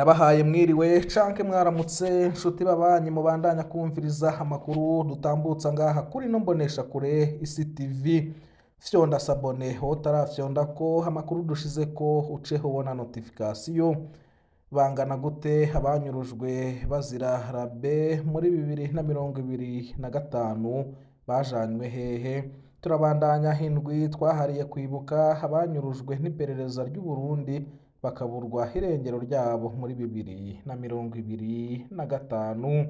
Ndabahaye mwiriwe canke mwaramutse, nshuti babanyi mubandanya kumviriza amakuru dutambutsa ngaha kuri no mbonesha kure Isi TV. Fyonda s'abonner utarafyonda ko amakuru dushize ko uceho ubona notification. Bangana gute abanyurujwe bazira rabe muri 2025? Bajanywe hehe? Turabandanya indwi twahariye kwibuka abanyurujwe n'iperereza ry'u Burundi bakaburwa irengero ryabo muri 2025.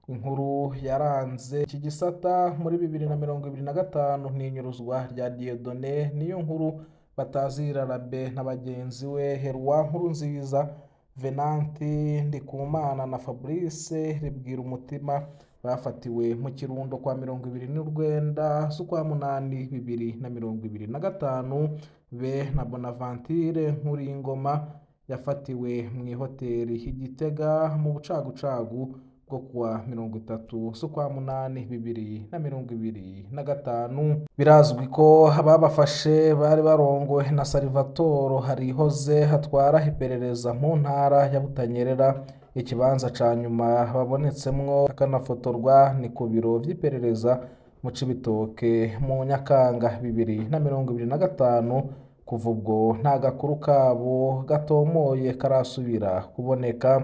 Inkuru yaranze iki gisata muri 2025 ni inyuruzwa rya Dieudonné niyo nkuru batazira Rabe na bagenzi we Herwa Nkurunziza, Venanti Ndikumana na Fabrice Ribwira Umutima, bafatiwe mu Kirundo kwa 29 z'ukwa munani 2025, be na Bonaventure Nkuringoma yafatiwe mu ihoteli i Gitega mu bucagucagu bwo kuwa 30 z'ukwa munani 2025. Birazwi ko ababafashe bari barongowe na Salvatore Harihoze hatwara iperereza mu ntara ya Butanyerera. Ikibanza ca nyuma babonetsemwo akanafotorwa ni ku biro vy'iperereza mu Cibitoke mu Nyakanga 2025. Kuva ubwo nta gakuru kabo gatomoye karasubira kuboneka.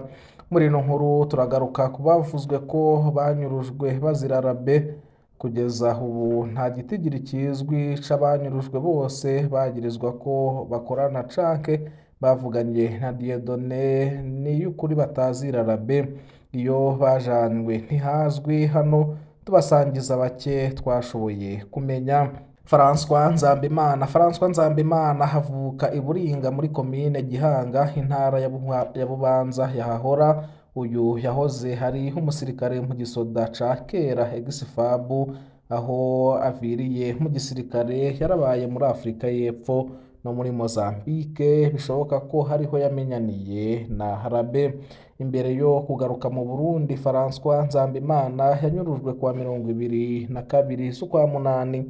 Muri ino nkuru turagaruka ku bavuzwe ko banyurujwe bazira rabe. Kugeza ubu nta gitigiri kizwi c'abanyurujwe bose bagirizwa ko bakorana canke bavuganye na Dieudonné Niyukuri batazira rabe. Iyo bajanywe ntihazwi. Hano tubasangiza bake twashoboye kumenya. François Nzambimana. François Nzambimana avuka i Buringa muri komine Gihanga, intara ya Bubanza yahahora. Uyu yahoze hari umusirikare mu gisoda ca kera Ex-FAB. Aho aviriye mu gisirikare yarabaye muri Afrika y'Epfo no muri Mozambique, bishoboka ko hariho yamenyaniye na Harabe. Imbere yo kugaruka mu Burundi, François Nzambimana yanyurujwe kuwa 22 z'ukwa munani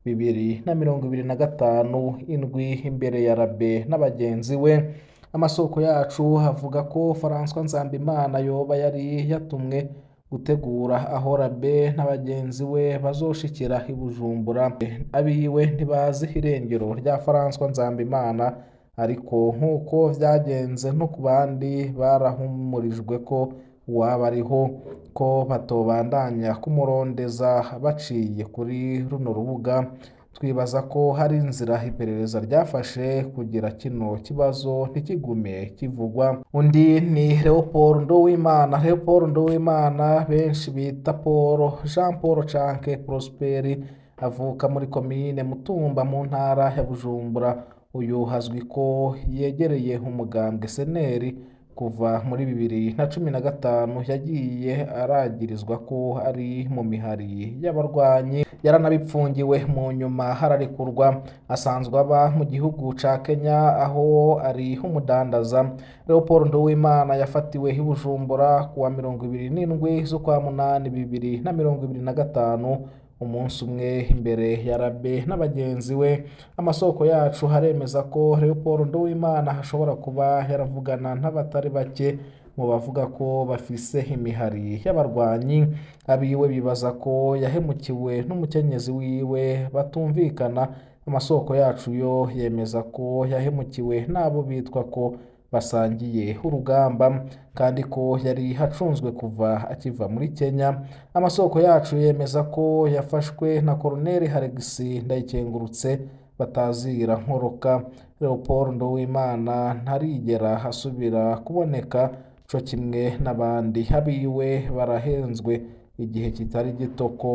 2025, indwi imbere ya Rabe n'abagenzi we. Amasoko yacu avuga ko François Nzambimana yoba yari yatumwe gutegura aho Rabe n'abagenzi we bazoshikira i Bujumbura. Abiwe ntibazi irengero rya François Nzambimana, ariko nk'uko vyagenze no ku bandi barahumurijwe ko uwaba ariho ko batobandanya kumurondeza baciye kuri runo rubuga. Twibaza ko hari inzira iperereza ryafashe kugira kino kibazo ntikigume kivugwa. Undi ni Leopold Nduwimana. Leopold Nduwimana benshi bita Paul, Jean Paul canke Prosperi, avuka muri komine Mutumba mu ntara ya Bujumbura. Uyu hazwi ko yegereye umugambwe Seneri kuva muri 2015. Yagiye aragirizwa ko ari mu mihari y'abarwanyi, yaranabipfungiwe, mu nyuma hararekurwa. Asanzwe aba mu gihugu ca Kenya aho ari umudandaza. Leopold Nduwimana yafatiwe i Bujumbura kuwa 27 z'ukwa munani 2025, umunsi umwe imbere ya Rabe n'abagenzi we. Amasoko yacu haremeza ko Leopold Nduwimana ashobora kuba yaravugana n'abatari bake mu bavuga ko bafise imihari y'abarwanyi. Abiwe bibaza ko yahemukiwe n'umukenyezi wiwe batumvikana. Amasoko yacu yo yemeza ko yahemukiwe n'abo bitwa ko basangiye urugamba, kandi ko yari acunzwe kuva akiva muri Kenya. Amasoko yacu yemeza ko yafashwe na Colonel Alegisi Ndayikengurutse batazira Nkoroka. Leopold Nduwimana ntarigera asubira kuboneka co kimwe n'abandi. Abiwe barahenzwe igihe kitari gito ko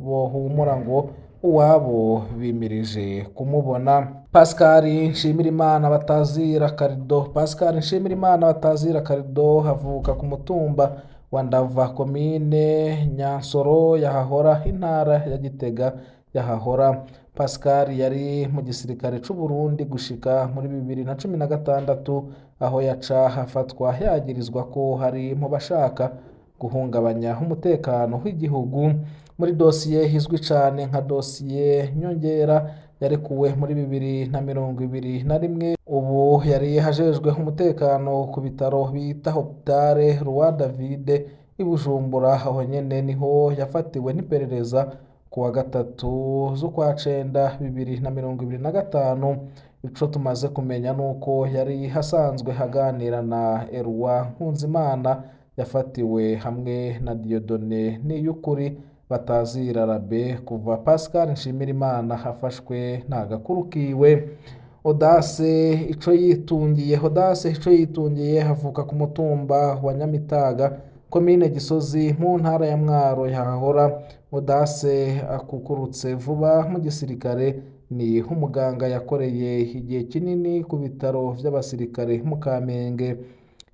bohumura ngo uwabo bimirije kumubona. Pascal Nshimirimana batazira Karido. Pascal Nshimirimana batazira Karido avuka ku mutumba wa Ndava, komine Nyansoro yahahora, intara ya Gitega yahahora. Pascal yari mu gisirikare c'u Burundi gushika muri 2016, aho yaca hafatwa yagirizwa ko hari mu bashaka guhungabanya umutekano w'igihugu muri dosiye izwi cane nka dosiye Nyongera. Yarekuwe muri 2021. Ubu yari ajejwe umutekano ku bitaro bita Hôpital Roi David i Bujumbura. Aho nyene niho yafatiwe n'iperereza ku wa 3 z'ukwa cenda 2025. Ico tumaze kumenya nuko yari asanzwe aganira na Eloi Nkunzimana, yafatiwe hamwe na Dieudonné Niyukuri batazira Rabe. Kuva Pascal Nshimirimana afashwe nta gakuru kiwe. Audace Ico yitungiye. Audace Ico yitungiye avuka ku mutumba wa Nyamitaga, komine Gisozi, mu ntara ya Mwaro yahahora. Audace akukurutse vuba mu gisirikare, ni umuganga yakoreye igihe kinini ku bitaro vy'abasirikare mu Kamenge.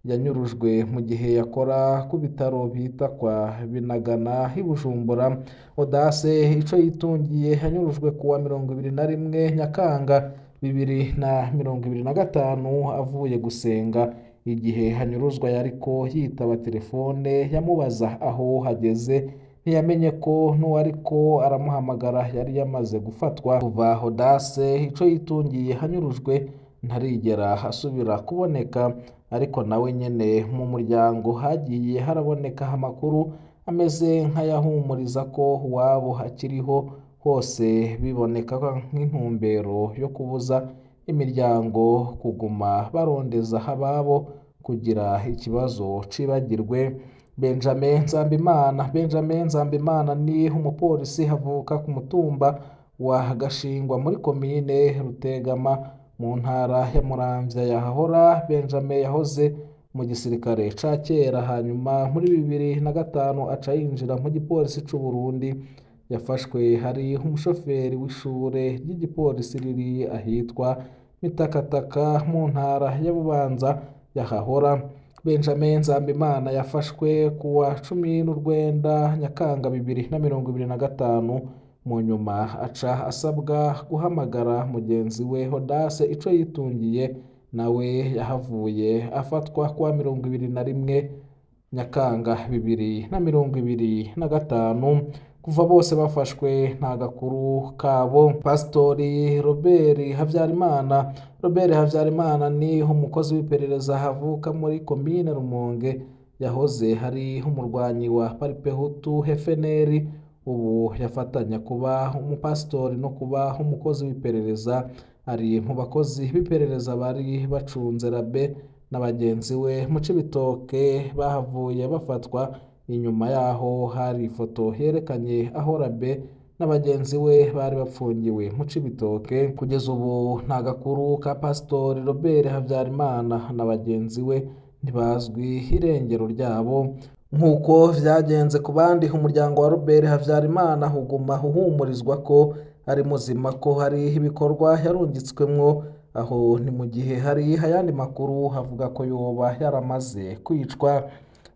Yanyurujwe mu gihe yakora ku bitaro bita kwa Binagana i Bujumbura. Audace Ico yitungiye yanyurujwe kuwa 21 Nyakanga 2025 avuye gusenga. Igihe hanyuruzwa yariko yitaba telefone yamubaza aho hageze, ntiyamenye ko n'uwariko aramuhamagara yari yamaze gufatwa. Kuva Audace Ico yitungiye hanyurujwe ntarigera asubira kuboneka, ariko nawe nyene mu muryango hagiye haraboneka amakuru ameze nk'ayahumuriza ko uwabo akiriho. Hose biboneka nk'intumbero yo kubuza imiryango kuguma barondeza ababo kugira ikibazo cibagirwe. Benjamin Nzambimana. Benjamin Nzambimana ni umupolisi, avuka ku mutumba wa Gashingwa muri komine Rutegama mu ntara ya Muramvya yahahora. Benjamin yahoze mu gisirikare ca kera, hanyuma muri 2005 aca yinjira mu gipolisi c'u Burundi. Yafashwe hari umushoferi w'ishure ry'igipolisi riri ahitwa Mitakataka mu ntara ya Bubanza yahahora. Benjamin Nzambimana yafashwe kuwa 19 Nyakanga 2025, mu nyuma aca asabwa guhamagara mugenzi we Audace Ico yitungiye, nawe yahavuye afatwa kuwa 21 Nyakanga 2025. Kuva bose bafashwe nta gakuru kabo. Pasitori Robert Habyarimana. Robert Habyarimana ni umukozi w'iperereza, avuka muri komine Rumonge. Yahoze hari umurwanyi wa Paripehutu FNL, ubu yafatanya kuba umupasitori no kuba umukozi w'iperereza. Ari mu bakozi b'iperereza bari bacunze Rabe na bagenzi we mu Cibitoke bahavuye bafatwa. Inyuma yaho hari ifoto yerekanye aho Rabe na bagenzi we bari bapfungiwe mu Cibitoke. Kugeza ubu nta gakuru ka Pasitori Robert Habyarimana na bagenzi we, ntibazwi irengero ryabo. Nk'uko vyagenze ku bandi, umuryango wa Robert Habyarimana uguma uhumurizwa ko ari muzima, ko hari ibikorwa yarungitswemwo. Aho ni mu gihe hari ayandi makuru avuga ko yoba yaramaze kwicwa.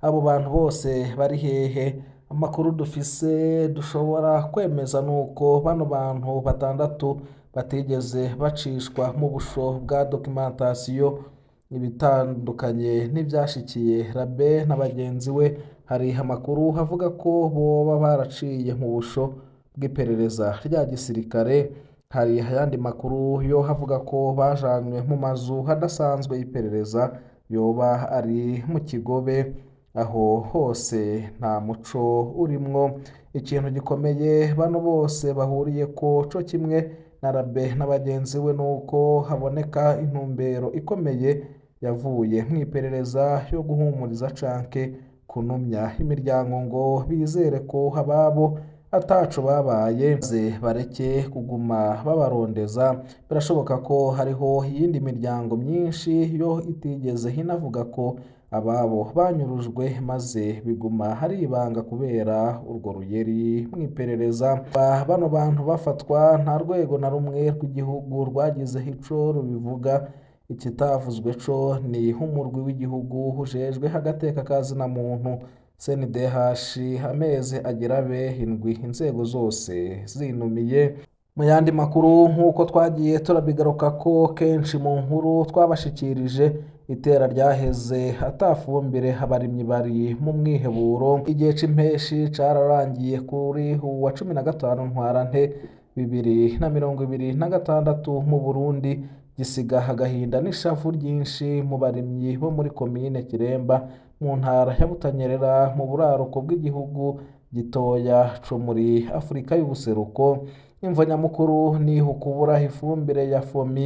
Abo bantu bose bari hehe? Amakuru dufise dushobora kwemeza nuko bano bantu batandatu batigeze bacishwa mu busho bwa documentation, ibitandukanye n'ivyashikiye Rabe na bagenzi we. Hari amakuru avuga ko boba baraciye mu busho bw'iperereza rya gisirikare. Hari ayandi makuru yo avuga ko bajanywe mu mazu adasanzwe y'iperereza yoba ari mu Kigobe. Aho hose nta muco urimwo. Ikintu gikomeye bano bose bahuriye ko co kimwe na Rabe na bagenzi we nuko haboneka intumbero ikomeye yavuye mu iperereza yo guhumuriza canke kunumya imiryango ngo bizere ko ababo ataco babaye, maze bareke kuguma babarondeza. Birashoboka ko hariho iyindi miryango myinshi yo itigeze inavuga ko ababo banyurujwe, maze biguma hari ibanga kubera urwo ruyeri mu iperereza. Bano bantu bafatwa nta rwego na rumwe rw'igihugu rwagize ico rubivuga. Ikitavuzwe co ni umurwi w'igihugu ujejwe agateka ka zina muntu CNDH. Amezi agira abe 7 inzego zose zinumiye. Mu yandi makuru, nk'uko twagiye turabigaruka ko kenshi mu nkuru twabashikirije, itera ryaheze atafumbire, abarimyi bari mu mwiheburo. Igihe c'impeshi cararangiye kuri uwa 15 Ntwarante 2026 mu Burundi gisiga agahinda n'ishavu ryinshi mu barimyi bo muri komine Kiremba mu ntara ya Butanyerera mu buraruko bw'igihugu gitoya co muri Afurika y'ubuseruko. Imvo nyamukuru ni ukubura ifumbire ya FOMI,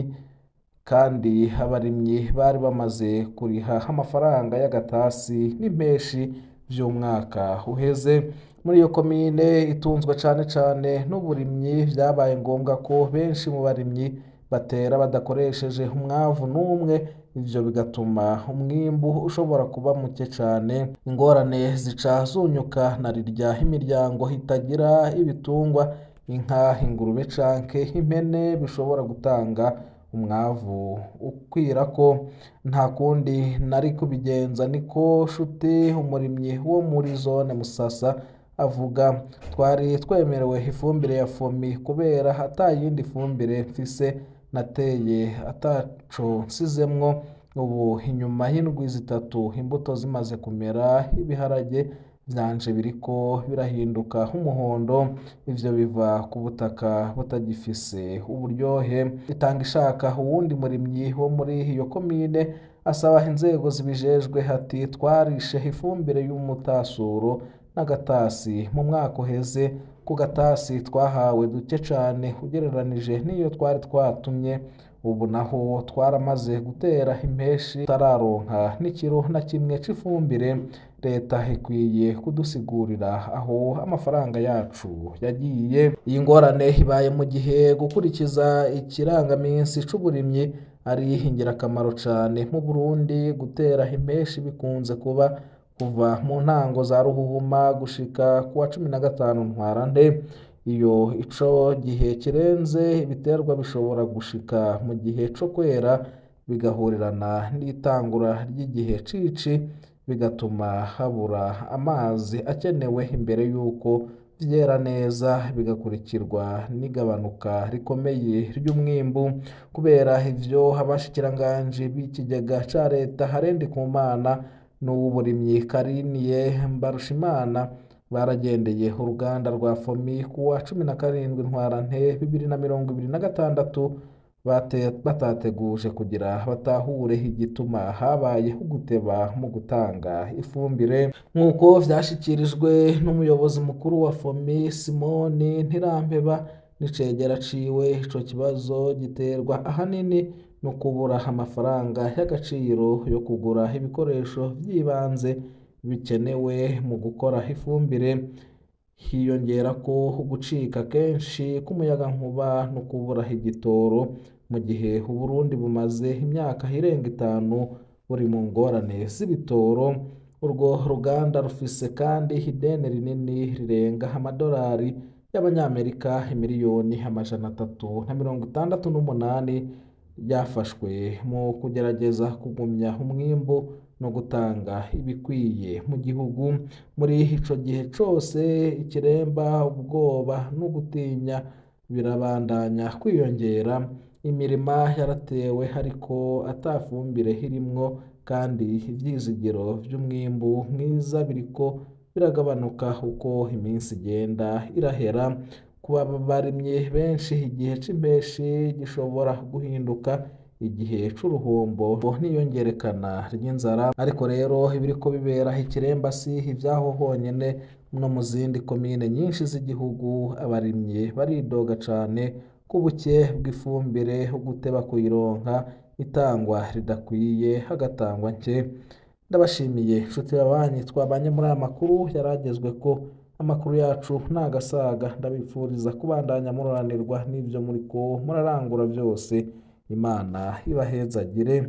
kandi abarimyi bari bamaze kuriha amafaranga y'agatasi n'impeshi vy'umwaka uheze. Muri iyo komine itunzwe cane cane n'uburimyi, vyabaye ngombwa ko benshi mu barimyi batera badakoresheje umwavu n'umwe, ivyo bigatuma umwimbu ushobora kuba muke cane. Ingorane zica zunyuka na rirya imiryango itagira ibitungwa, inka, ingurube canke impene bishobora gutanga umwavu ukwirako. Nta kundi nari kubigenza, niko Shuti umurimyi wo muri zone Musasa avuga. Twari twemerewe ifumbire ya FOMI kubera atayindi fumbire mfise, nateye ataco nsizemwo. Ubu inyuma y'indwi 3 imbuto zimaze kumera, ibiharage vyanje biriko birahinduka umuhondo. Ivyo biva ku butaka butagifise uburyohe. Itanga ishaka uwundi murimyi wo muri iyo komine asaba inzego zibijejwe ati: twarishe ifumbire y'umutasuro n'agatasi mu mwaka uheze. Ku gatasi twahawe duke cane ugereranije n'iyo twari twatumye. Ubu naho twaramaze gutera impeshi tutararonka n'ikiro na kimwe c'ifumbire. Leta ikwiye kudusigurira aho amafaranga yacu yagiye. Iyi ngorane ibaye mu gihe gukurikiza ikirangaminsi c'uburimyi ari ingirakamaro cane mu Burundi. Gutera impeshi bikunze kuba kuva mu ntango za ruhuhuma gushika kuwa 15 Ntwarante. Iyo ico gihe kirenze, ibiterwa bishobora gushika mu gihe co kwera bigahurirana n'itangura ry'igihe cici, bigatuma habura amazi akenewe imbere y'uko vyera neza, bigakurikirwa n'igabanuka rikomeye ry'umwimbu. Kubera ivyo, abashikiranganji b'ikigega ca leta Harendi Kumana n'uw'uburimyi Kariniye Mbarushimana baragendeye uruganda rwa FOMI kuwa 17 Ntwarante 2026 batateguje kugira batahure igituma habaye uguteba mu gutanga ifumbire. Nk'uko vyashikirijwe n'umuyobozi mukuru wa FOMI Simoni Ntirampeba n'icegera ciwe, ico kibazo giterwa ahanini no kubura amafaranga y'agaciro yo kugura ibikoresho vy'ibanze bikenewe mu gukora ifumbire. Hiyongera ko gucika kenshi k'umuyagankuba no kubura igitoro, mu gihe Uburundi bumaze imyaka irenga 5 buri mu ngorane z'ibitoro. Urwo ruganda rufise kandi ideni rinini rirenga amadolari y'abanyamerika miliyoni 368 ryafashwe mu kugerageza kugumya umwimbu no gutanga ibikwiye mu gihugu. Muri ico gihe cose, ikiremba, ubwoba no gutinya birabandanya kwiyongera. Imirima yaratewe ariko atafumbire irimwo, kandi ivyizigiro vy'umwimbu mwiza biriko biragabanuka uko iminsi igenda irahera. Ku barimyi benshi, igihe c'impeshi gishobora guhinduka igihe c'uruhombo n'iyongerekana ry'inzara. Ariko rero ibiriko bibera Ikiremba si ivyaho honyene, no mu zindi komine nyinshi z'igihugu abarimyi baridoga cane ku buke bw'ifumbire, uguteba kuyironka, itangwa ridakwiye hagatangwa nke. Ndabashimiye nshuti babanyi twabanye muri aya makuru yaragezweko. Amakuru yacu nagasaga, ndabifuriza kubandanya muroranirwa n'ivyo muriko murarangura vyose. Imana ibahezagire.